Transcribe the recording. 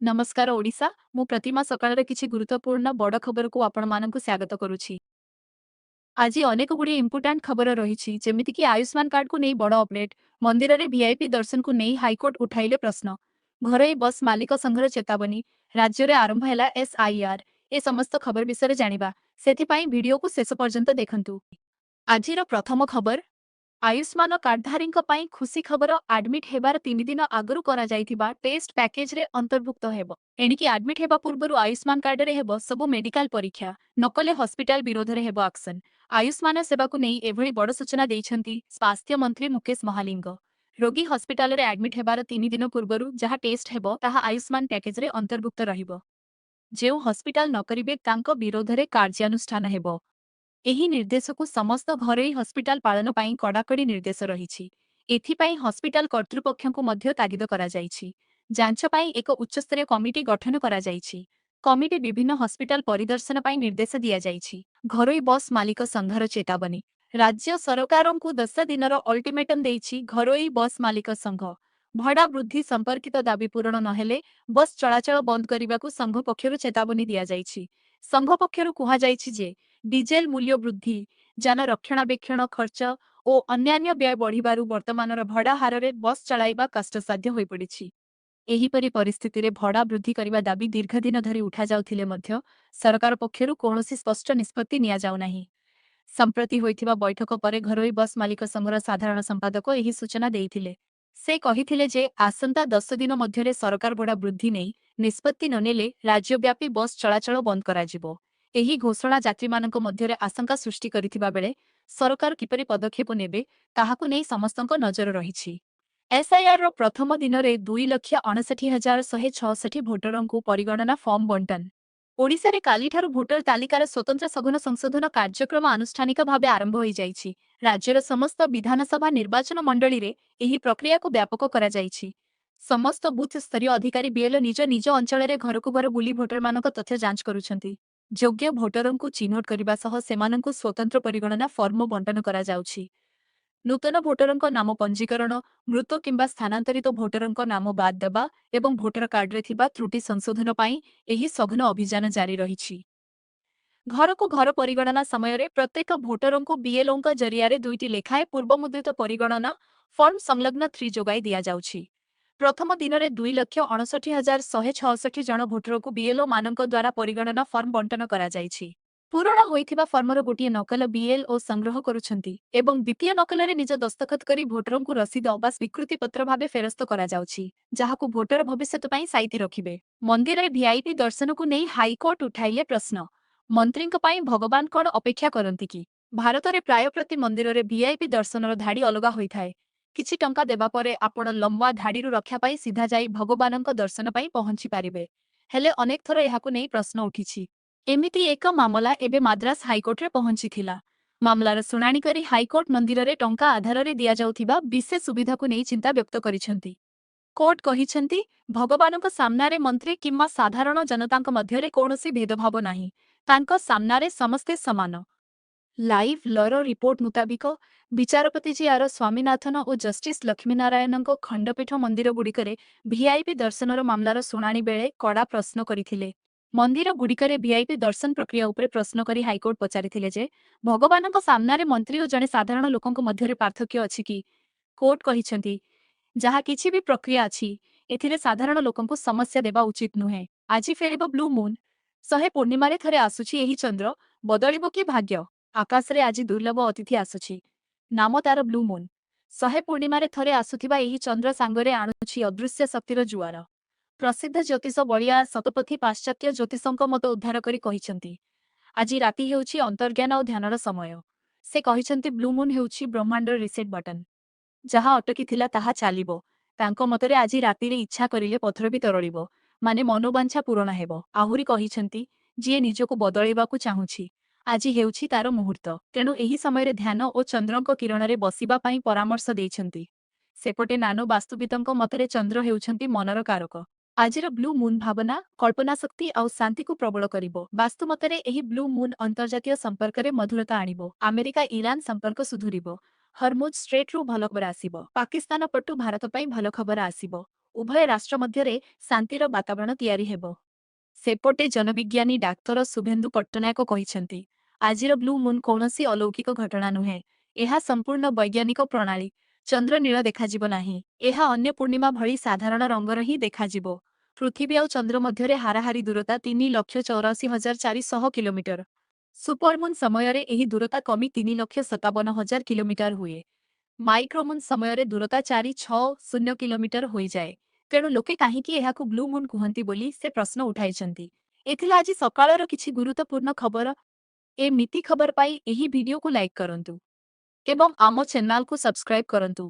ନମସ୍କାର ଓଡ଼ିଶା, ମୁଁ ପ୍ରତିମା। ସକାଳର କିଛି ଗୁରୁତ୍ୱପୂର୍ଣ୍ଣ ବଡ଼ ଖବରକୁ ଆପଣମାନଙ୍କୁ ସ୍ୱାଗତ କରୁଛି। ଆଜି ଅନେକ ଗୁଡ଼ିଏ ଇମ୍ପୋର୍ଟାଣ୍ଟ ଖବର ରହିଛି, ଯେମିତିକି ଆୟୁଷ୍ମାନ କାର୍ଡକୁ ନେଇ ବଡ଼ ଅପଡେଟ୍, ମନ୍ଦିରରେ ଭିଆଇପି ଦର୍ଶନକୁ ନେଇ ହାଇକୋର୍ଟ ଉଠାଇଲେ ପ୍ରଶ୍ନ, ଘରୋଇ ବସ୍ ମାଲିକ ସଂଘର ଚେତାବନୀ, ରାଜ୍ୟରେ ଆରମ୍ଭ ହେଲା ଏସ୍ଆଇଆର୍। ଏ ସମସ୍ତ ଖବର ବିଷୟରେ ଜାଣିବା, ସେଥିପାଇଁ ଭିଡିଓକୁ ଶେଷ ପର୍ଯ୍ୟନ୍ତ ଦେଖନ୍ତୁ। ଆଜିର ପ୍ରଥମ ଖବର, ଆୟୁଷ୍ମାନ କାର୍ଡଧାରୀଙ୍କ ପାଇଁ ଖୁସି ଖବର। ଆଡମିଟ୍ ହେବାର 3 ଦିନ ଆଗରୁ କରାଯାଇଥିବା ଟେଷ୍ଟ ପ୍ୟାକେଜରେ ଅନ୍ତର୍ଭୁକ୍ତ ହେବ। ଏଣିକି ଆଡମିଟ୍ ହେବା ପୂର୍ବରୁ ଆୟୁଷ୍ମାନ କାର୍ଡରେ ହେବ ସବୁ ମେଡିକାଲ ପରୀକ୍ଷା। ନକଲେ ହସ୍ପିଟାଲ ବିରୋଧରେ ହେବ ଆକ୍ସନ। ଆୟୁଷ୍ମାନ ସେବାକୁ ନେଇ ଏଭଳି ବଡ଼ ସୂଚନା ଦେଇଛନ୍ତି ସ୍ୱାସ୍ଥ୍ୟ ମନ୍ତ୍ରୀ ମୁକେଶ ମହାଲିଙ୍ଗ। ରୋଗୀ ହସ୍ପିଟାଲରେ ଆଡମିଟ୍ ହେବାର 3 ଦିନ ପୂର୍ବରୁ ଯାହା ଟେଷ୍ଟ ହେବ, ତାହା ଆୟୁଷ୍ମାନ ପ୍ୟାକେଜରେ ଅନ୍ତର୍ଭୁକ୍ତ ରହିବ। ଯେଉଁ ହସ୍ପିଟାଲ ନ କରିବେ, ତାଙ୍କ ବିରୋଧରେ କାର୍ଯ୍ୟାନୁଷ୍ଠାନ ହେବ। ଏହି ନିର୍ଦ୍ଦେଶକୁ ସମସ୍ତ ଘରୋଇ ହସ୍ପିଟାଲ ପାଳନ ପାଇଁ କଡ଼ାକଡ଼ି ନିର୍ଦ୍ଦେଶ ରହିଛି। ଏଥିପାଇଁ ହସ୍ପିଟାଲ କର୍ତ୍ତୃପକ୍ଷଙ୍କୁ ମଧ୍ୟ ତାଗିଦ କରାଯାଇଛି। ଯାଞ୍ଚ ପାଇଁ ଏକ ଉଚ୍ଚସ୍ତରୀୟ କମିଟି ଗଠନ କରାଯାଇଛି। କମିଟି ବିଭିନ୍ନ ହସ୍ପିଟାଲ ପରିଦର୍ଶନ ପାଇଁ ନିର୍ଦ୍ଦେଶ ଦିଆଯାଇଛି। ଘରୋଇ ବସ୍ ମାଲିକ ସଂଘର ଚେତାବନୀ। ରାଜ୍ୟ ସରକାରଙ୍କୁ 10 ଦିନର ଅଲ୍ଟିମେଟମ୍ ଦେଇଛି ଘରୋଇ ବସ୍ ମାଲିକ ସଂଘ। ଭଡ଼ା ବୃଦ୍ଧି ସମ୍ପର୍କିତ ଦାବି ପୂରଣ ନହେଲେ ବସ୍ ଚଳାଚଳ ବନ୍ଦ କରିବାକୁ ସଂଘ ପକ୍ଷରୁ ଚେତାବନୀ ଦିଆଯାଇଛି। ସଂଘ ପକ୍ଷରୁ କୁହାଯାଇଛି ଯେ ଡିଜେଲ ମୂଲ୍ୟ ବୃଦ୍ଧି, ଯାନ ରକ୍ଷଣାବେକ୍ଷଣ ଖର୍ଚ୍ଚ ଓ ଅନ୍ୟାନ୍ୟ ବ୍ୟୟ ବଢ଼ିବାରୁ ବର୍ତ୍ତମାନର ଭଡ଼ା ହାରରେ ବସ୍ ଚଳାଇବା କଷ୍ଟସାଧ୍ୟ ହୋଇପଡ଼ିଛି। ଏହିପରି ପରିସ୍ଥିତିରେ ଭଡ଼ା ବୃଦ୍ଧି କରିବା ଦାବି ଦୀର୍ଘଦିନ ଧରି ଉଠାଯାଉଥିଲେ ମଧ୍ୟ ସରକାର ପକ୍ଷରୁ କୌଣସି ସ୍ପଷ୍ଟ ନିଷ୍ପତ୍ତି ନିଆଯାଉନାହିଁ। ସମ୍ପ୍ରତି ହୋଇଥିବା ବୈଠକ ପରେ ଘରୋଇ ବସ୍ ମାଲିକ ସଂଘର ସାଧାରଣ ସମ୍ପାଦକ ଏହି ସୂଚନା ଦେଇଥିଲେ। ସେ କହିଥିଲେ ଯେ ଆସନ୍ତା 10 ଦିନ ମଧ୍ୟରେ ସରକାର ଭଡ଼ା ବୃଦ୍ଧି ନେଇ ନିଷ୍ପତ୍ତି ନ ନେଲେ ରାଜ୍ୟବ୍ୟାପୀ ବସ୍ ଚଳାଚଳ ବନ୍ଦ କରାଯିବ। ଏହି ଘୋଷଣା ଯାତ୍ରୀମାନଙ୍କ ମଧ୍ୟରେ ଆଶଙ୍କା ସୃଷ୍ଟି କରିଥିବା ବେଳେ ସରକାର କିପରି ପଦକ୍ଷେପ ନେବେ, ତାହାକୁ ନେଇ ସମସ୍ତଙ୍କ ନଜର ରହିଛି। ଏସ୍ଆଇଆର୍ର ପ୍ରଥମ ଦିନରେ 2,59,166 ଭୋଟରଙ୍କୁ ପରିଗଣନା ଫର୍ମ ବଣ୍ଟନ। ଓଡ଼ିଶାରେ କାଲିଠାରୁ ଭୋଟର ତାଲିକାର ସ୍ୱତନ୍ତ୍ର ସଘନ ସଂଶୋଧନ କାର୍ଯ୍ୟକ୍ରମ ଆନୁଷ୍ଠାନିକ ଭାବେ ଆରମ୍ଭ ହୋଇଯାଇଛି। ରାଜ୍ୟର ସମସ୍ତ ବିଧାନସଭା ନିର୍ବାଚନ ମଣ୍ଡଳୀରେ ଏହି ପ୍ରକ୍ରିୟାକୁ ବ୍ୟାପକ କରାଯାଇଛି। ସମସ୍ତ ବୁଥ୍ ସ୍ତରୀୟ ଅଧିକାରୀ, ବିଏଲ୍ଓ ନିଜ ନିଜ ଅଞ୍ଚଳରେ ଘରକୁ ଘର ବୁଲି ଭୋଟରମାନଙ୍କ ତଥ୍ୟ ଯାଞ୍ଚ କରୁଛନ୍ତି। ଯୋଗ୍ୟ ଭୋଟରଙ୍କୁ ଚିହ୍ନଟ କରିବା ସହ ସେମାନଙ୍କୁ ସ୍ୱତନ୍ତ୍ର ପରିଗଣନା ଫର୍ମ ବଣ୍ଟନ କରାଯାଉଛି। ନୂତନ ଭୋଟରଙ୍କ ନାମ ପଞ୍ଜୀକରଣ, ମୃତ କିମ୍ବା ସ୍ଥାନାନ୍ତରିତ ଭୋଟରଙ୍କ ନାମ ବାଦ୍ ଦେବା ଏବଂ ଭୋଟର କାର୍ଡରେ ଥିବା ତ୍ରୁଟି ସଂଶୋଧନ ପାଇଁ ଏହି ସଘନ ଅଭିଯାନ ଜାରି ରହିଛି। ଘରକୁ ଘର ପରିଗଣନା ସମୟରେ ପ୍ରତ୍ୟେକ ଭୋଟରଙ୍କୁ ବିଏଲ୍ଓଙ୍କ ଜରିଆରେ ଦୁଇଟି ଲେଖାଏଁ ପୂର୍ବମୁଦ୍ରିତ ପରିଗଣନା ଫର୍ମ ସଂଲଗ୍ନ ଥ୍ରୀ ଯୋଗାଇ ଦିଆଯାଉଛି। ପ୍ରଥମ ଦିନରେ 2,59,166 ଜଣ ଭୋଟରଙ୍କୁ ବିଏଲ୍ଓ ମାନଙ୍କ ଦ୍ୱାରା ପରିଗଣନା ଫର୍ମ ବଣ୍ଟନ କରାଯାଇଛି। ପୂରଣ ହୋଇଥିବା ଫର୍ମର ଗୋଟିଏ ନକଲ ବିଏଲ୍ଓ ସଂଗ୍ରହ କରୁଛନ୍ତି ଏବଂ ଦ୍ୱିତୀୟ ନକଲରେ ନିଜ ଦସ୍ତଖତ କରି ଭୋଟରଙ୍କୁ ରସିଦ ବା ସ୍ୱୀକୃତି ପତ୍ର ଭାବେ ଫେରସ୍ତ କରାଯାଉଛି, ଯାହାକୁ ଭୋଟର ଭବିଷ୍ୟତ ପାଇଁ ସାଇତି ରଖିବେ। ମନ୍ଦିରରେ ଭିଆଇପି ଦର୍ଶନକୁ ନେଇ ହାଇକୋର୍ଟ ଉଠାଇଲେ ପ୍ରଶ୍ନ। ମନ୍ତ୍ରୀଙ୍କ ପାଇଁ ଭଗବାନ କଣ ଅପେକ୍ଷା କରନ୍ତି କି? ଭାରତରେ ପ୍ରାୟ ପ୍ରତି ମନ୍ଦିରରେ ଭିଆଇପି ଦର୍ଶନର ଧାଡ଼ି ଅଲଗା ହୋଇଥାଏ। କିଛି ଟଙ୍କା ଦେବା ପରେ ଆପଣ ଲମ୍ବା ଧାଡ଼ିରୁ ରକ୍ଷା ପାଇ ସିଧା ଯାଇ ଭଗବାନଙ୍କ ଦର୍ଶନ ପାଇଁ ପହଞ୍ଚି ପାରିବେ। ହେଲେ ଅନେକ ଥର ଏହାକୁ ନେଇ ପ୍ରଶ୍ନ ଉଠିଛି। ଏମିତି ଏକ ମାମଲା ଏବେ ମାଦ୍ରାସ ହାଇକୋର୍ଟରେ ପହଞ୍ଚିଥିଲା। ମାମଲାର ଶୁଣାଣି କରି ହାଇକୋର୍ଟ ମନ୍ଦିରରେ ଟଙ୍କା ଆଧାରରେ ଦିଆଯାଉଥିବା ବିଶେଷ ସୁବିଧାକୁ ନେଇ ଚିନ୍ତା ବ୍ୟକ୍ତ କରିଛନ୍ତି। କୋର୍ଟ କହିଛନ୍ତି, ଭଗବାନଙ୍କ ସାମ୍ନାରେ ମନ୍ତ୍ରୀ କିମ୍ବା ସାଧାରଣ ଜନତାଙ୍କ ମଧ୍ୟରେ କୌଣସି ଭେଦଭାବ ନାହିଁ। ତାଙ୍କ ସାମ୍ନାରେ ସମସ୍ତେ ସମାନ। ଲାଇଭ୍ ଲର ରିପୋର୍ଟ ମୁତାବିକ, ବିଚାରପତି ଜି ଆର ସ୍ୱାମୀନାଥନ ଓ ଜଷ୍ଟିସ୍ ଲକ୍ଷ୍ମୀନାରାୟଣଙ୍କ ଖଣ୍ଡପୀଠ ମନ୍ଦିରଗୁଡ଼ିକରେ ଭିଆଇପି ଦର୍ଶନର ମାମଲାର ଶୁଣାଣି ବେଳେ କଡ଼ା ପ୍ରଶ୍ନ କରିଥିଲେ। ମନ୍ଦିରଗୁଡ଼ିକରେ ଭିଆଇପି ଦର୍ଶନ ପ୍ରକ୍ରିୟା ଉପରେ ପ୍ରଶ୍ନ କରି ହାଇକୋର୍ଟ ପଚାରିଥିଲେ ଯେ ଭଗବାନଙ୍କ ସାମ୍ନାରେ ମନ୍ତ୍ରୀ ଓ ଜଣେ ସାଧାରଣ ଲୋକଙ୍କ ମଧ୍ୟରେ ପାର୍ଥକ୍ୟ ଅଛି କି? କୋର୍ଟ କହିଛନ୍ତି, ଯାହା କିଛି ବି ପ୍ରକ୍ରିୟା ଅଛି, ଏଥିରେ ସାଧାରଣ ଲୋକଙ୍କୁ ସମସ୍ୟା ଦେବା ଉଚିତ ନୁହେଁ। ଆଜି ଫେରିବ ବ୍ଲୁ ମୁନ୍। 100 ପୂର୍ଣ୍ଣିମାରେ ଥରେ ଆସୁଛି ଏହି ଚନ୍ଦ୍ର, ବଦଳିବ କି ଭାଗ୍ୟ? ଆକାଶରେ ଆଜି ଦୁର୍ଲଭ ଅତିଥି ଆସୁଛି। ନାମ ତାର ବ୍ଲୁ ମୁନ୍। 100 ପୂର୍ଣ୍ଣିମାରେ ଥରେ ଆସୁଥିବା ଏହି ଚନ୍ଦ୍ର ସାଙ୍ଗରେ ଆଣୁଛି ଅଦୃଶ୍ୟ ଶକ୍ତିର ଜୁଆର। ପ୍ରସିଦ୍ଧ ଜ୍ୟୋତିଷ ବଳିଆ ଶତପଥୀ ପାଶ୍ଚାତ୍ୟ ଜ୍ୟୋତିଷଙ୍କ ମତ ଉଦ୍ଧାର କରି କହିଛନ୍ତି, ଆଜି ରାତି ହେଉଛି ଅନ୍ତର୍ଜ୍ଞାନ ଓ ଧ୍ୟାନର ସମୟ। ସେ କହିଛନ୍ତି, ବ୍ଲୁ ମୁନ୍ ହେଉଛି ବ୍ରହ୍ମାଣ୍ଡର ରିସେଟ୍ ବଟନ୍। ଯାହା ଅଟକି ଥିଲା, ତାହା ଚାଲିବ। ତାଙ୍କ ମତରେ ଆଜି ରାତିରେ ଇଚ୍ଛା କରିଲେ ପଥର ବି ତରଳିବ, ମାନେ ମନୋବାଞ୍ଛା ପୂରଣ ହେବ। ଆହୁରି କହିଛନ୍ତି, ଯିଏ ନିଜକୁ ବଦଳାଇବାକୁ ଚାହୁଁଛି, ଆଜି ହେଉଛି ତାର ମୁହୂର୍ତ୍ତ। ତେଣୁ ଏହି ସମୟରେ ଧ୍ୟାନ ଓ ଚନ୍ଦ୍ରଙ୍କ କିରଣରେ ବସିବା ପାଇଁ ପରାମର୍ଶ ଦେଇଛନ୍ତି। ସେପଟେ ନାନୋ ବାସ୍ତୁବିଦଙ୍କ ମତରେ ଚନ୍ଦ୍ର ହେଉଛନ୍ତି ମନର କାରକ। ଆଜିର ବ୍ଲୁ ମୁନ୍ ଭାବନା, କଳ୍ପନା ଶକ୍ତି ଆଉ ଶାନ୍ତିକୁ ପ୍ରବଳ କରିବ। ବାସ୍ତୁ ମତରେ ଏହି ବ୍ଲୁ ମୁନ୍ ଅନ୍ତର୍ଜାତୀୟ ସମ୍ପର୍କରେ ମଧୁରତା ଆଣିବ। ଆମେରିକା ଇରାନ ସମ୍ପର୍କ ସୁଧୁରିବ। ହରମୁଜ ଷ୍ଟ୍ରେଟ୍ରୁ ଭଲ ଖବର ଆସିବ। ପାକିସ୍ତାନ ପଟୁ ଭାରତ ପାଇଁ ଭଲ ଖବର ଆସିବ। ଉଭୟ ରାଷ୍ଟ୍ର ମଧ୍ୟରେ ଶାନ୍ତିର ବାତାବରଣ ତିଆରି ହେବ। ସେପଟେ ଜନବିଜ୍ଞାନୀ ଡାକ୍ତର ଶୁଭେନ୍ଦୁ ପଟ୍ଟନାୟକ କହିଛନ୍ତି, ଆଜିର ବ୍ଲୁ ମୁନ୍ କୌଣସି ଅଲୌକିକ ଘଟଣା ନୁହେଁ। ଏହା ସମ୍ପୂର୍ଣ୍ଣ ବୈଜ୍ଞାନିକ ପ୍ରଣାଳୀ। ଚନ୍ଦ୍ର ନୀଳ ଦେଖାଯିବ ନାହିଁ। ଏହା ଅନ୍ୟ ପୂର୍ଣ୍ଣିମା ଭଳି ସାଧାରଣ ରଙ୍ଗର ହିଁ ଦେଖାଯିବ। ପୃଥିବୀ ଆଉ ଚନ୍ଦ୍ର ମଧ୍ୟରେ ହାରାହାରି ଦୂରତା 3,84,400 କିଲୋମିଟର। ସୁପରମୁନ୍ ସମୟରେ ଏହି ଦୂରତା କମି 3,57,000 କିଲୋମିଟର ହୁଏ। ମାଇକ୍ରୋମୁନ୍ ସମୟରେ ଦୂରତା 460 କିଲୋମିଟର ହୋଇଯାଏ। ତେଣୁ ଲୋକେ କାହିଁକି ଏହାକୁ ବ୍ଲୁ ମୁନ୍ କୁହନ୍ତି ବୋଲି ସେ ପ୍ରଶ୍ନ ଉଠାଇଛନ୍ତି। ଏଥିଲା ଆଜି ସକାଳର କିଛି ଗୁରୁତ୍ୱପୂର୍ଣ୍ଣ ଖବର। ଏମିତି ଖବର ପାଇଁ ଏହି ଭିଡିଓକୁ ଲାଇକ୍ କରନ୍ତୁ ଏବଂ ଆମ ଚ୍ୟାନେଲକୁ ସବସ୍କ୍ରାଇବ୍ କରନ୍ତୁ।